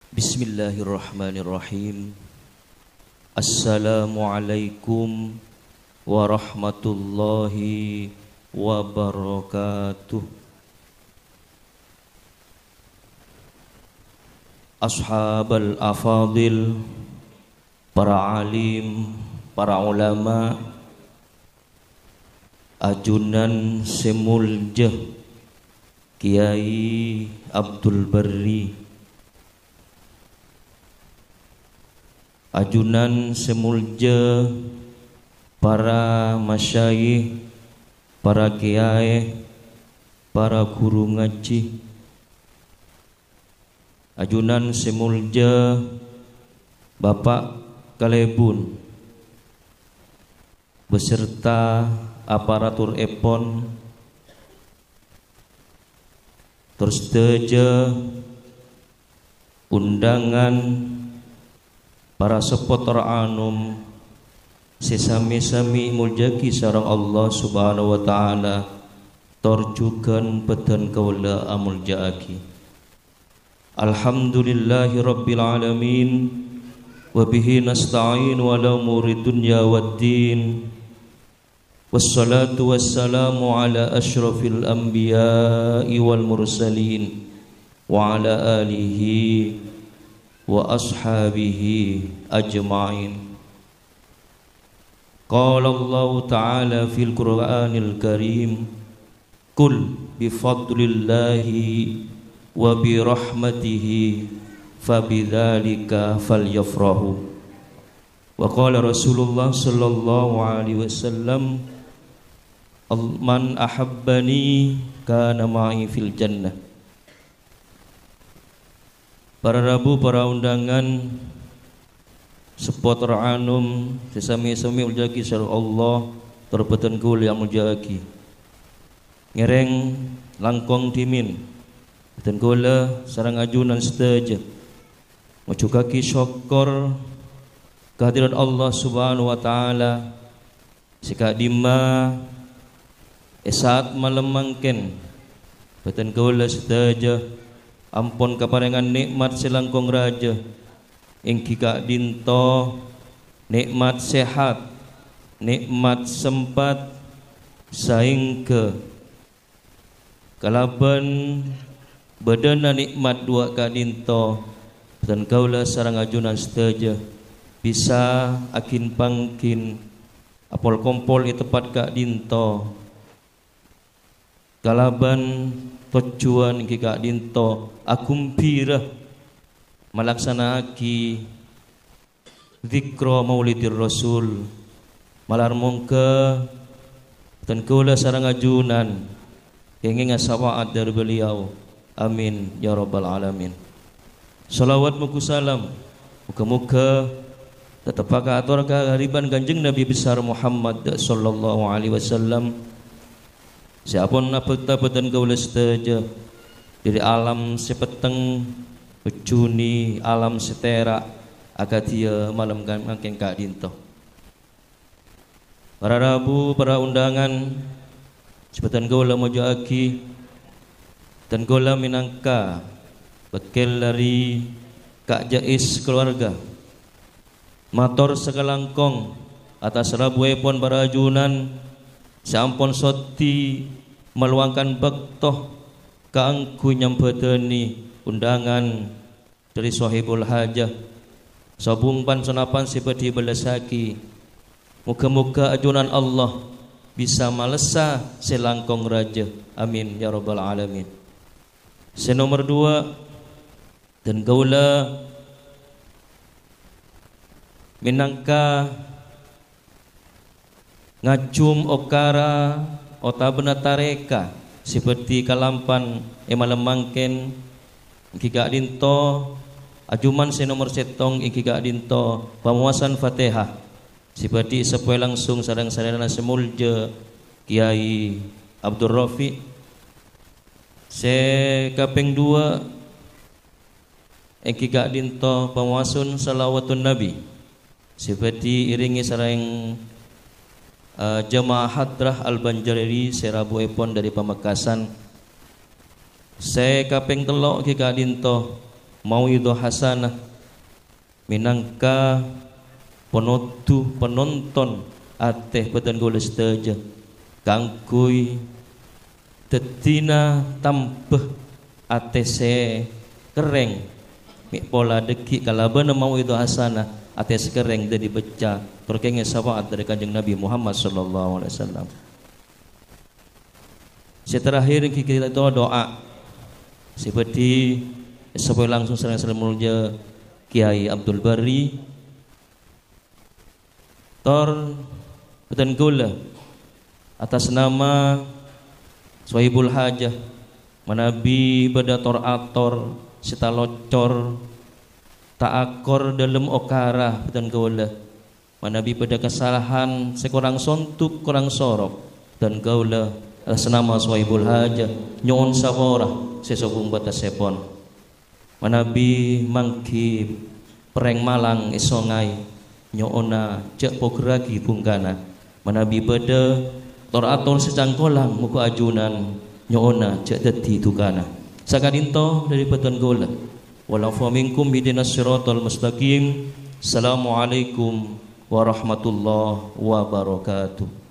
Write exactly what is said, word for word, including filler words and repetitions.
Bismillahirrahmanirrahim. Assalamualaikum warahmatullahi wabarakatuh. Ashabal afadil, para alim, para ulama, ajunan sè molja Kiai Abdul Barri, ajunan sè molja para masyayikh, para kiai, para ghuru ngajhi, ajunan sè molja Bapa' Kalèbun, beserta aparaturèpon, tor sadhâjâ undangan para seppot tor anom sè sami-sami èmoljâ'aghi sareng Allah Subhanahu wa Ta'ala, tor jhughân bâdân kaulâ amoljâ'aghi. Alhamdulillahi rabbil alamin, wa bihi nasta'inu ala umuri dunya waddin. Wassalatu wassalamu ala asyrafil anbiya'i wal mursalin, wa ala alihi wa ashabihi ajma'in. Qala Allahu ta'ala fil Qur'anil Karim, "Qul bi fadlillahi wa bi rahmatihi fa bidzalika falyafrahu." Wa qala Rasulullah sallallahu alaihi wasallam, "Al-, man ahabbani kana ma'i fil jannah." Para rabu, para undangan, seppot tor anom, sè sami-sami èmoljâ'aghi sareng Allah, tor bâdân kaulâ èmoljâ'aghi. Ngèrèng langkong dhimèn, bâdân kaulâ sareng ajunan sadhâjâ ngojhughâghi sokkor ka hadirat Allah Subhanahu wa Ta'ala, sè ka'dimma è sa'at malem mangkèn, bâdân kaulâ sadhâjâ ampon kaparèngan nè'mat sè langkong rajâ, èngghi ka'dinto nè'mat sehat, nè'mat sempat, saèngghâ kalabân bâdâna nè'mat duwâ' ka'dinto, bâdân kaulâ sareng ajunan sadhâjâ bisa aghin-pangghin apol-kompol è tempat ka'dinto, kalabân tojjhuwân èngghi ka'dinto aghumbhira malaksana'aghi Dzikra Maulidir Rasul. Malar mongghâ bâdân kaulâ sareng ajunan kèngènga syafaat dhâri beliau. Amin, ya rabbal alamin. Shalawat moghâ salam moghâ-moghâ tettep kaator ka hariban Kanjeng Nabi besar Muhammad sallallahu alaihi wasallam. Sè ampon abhâkta bâdân kaulâ sadhâjâ dhâri alam sè petteng, ojjhuna alam sè tèra', akadhiyâ malem kan-, mangkèn ka'dinto. Para rabu, para undangan, sè bâdân kaulâ molja'aghi, bâdân kaulâ mènangka bâkkèl dhâri Ka' Jais kalowarga. Mator sakalangkong attas rabuèpon para ajunan sè ampon soddhi maluangkan bâkto kaangghuy nyambhâdhâni undangan dhâri Sohibul Hajah, sobung pan-sonapan sè bhâdhi bellessaghi. Moghâ-moghâ ajunan Allah bisa malessa sè langkong rajâ. Amin, ya rabbal alamin. Sè nomer duwâ', Dân kaulâ mènangka ngajhum okara otabâna tarèka sè bhâdhi kalampan è malem mangkèn, èngghi ka'dinto ajhuman sè nomer sèttong, èngghi ka'dinto pamowasan Fatihah sè bhâdhi èsapowè langsung sareng salèrana sè moljâ Kyai Abdul Rafiq. Sè kapèng duwâ', èngghi ka'dinto pamowasan shalawatun Nabi sè bhâdhi èrèngè sareng, eh, jemaah Hadrah Al-Banjariri sè rabuèpon dhâri Pamekasan. Sè kapèng tello' èngghi ka'dinto Mau'idhah hasanah mènangka ponodhu, panonton atè bhâdhân kaulâ sadhâjâ kaangghuy dhâddhina tambhâ atè sè kerrèng, mè' pola dhâggi' kalabânna mau'idhah hasanah, atè sè kerrèng dhâddhi becca', tor kèngèng syafaat dhâri Kanjeng Nabi Muhammad sallallahu alaihi wasallam. Sè terakhir, ghi' kita doa sè bhâdhi èsapowè langsung sareng sè molja Kiai Abdul Bari. Tor bhâdhân kaulâ, atas nama Sohibul Hajah, manabi bâdâ tor-ator sè talocor, ta' akor dâlem okara bhâdhân kaulâ, manabi bâdâ kasalahan sè korang sonduk, korang sorok, bhâdhân kaulâ, atas nama Sohibul Hajah, nyo'on sapora sè sobung bâtessèpon. Manabi mangghi perrèng malang è songay, nyo'ona jhâ' pogherraghi bhungkana. Manabi bâdâ tor-ator sè cangkolang, mogâ ajunan, nyo'ona jhâ' dhâddhi dhukana. Saka'dinto dhâri bhâdhân kaulâ. Wal afwa minkum, ihdinas siratal mustaqim. Assalamualaikum warahmatullahi wabarakatuh.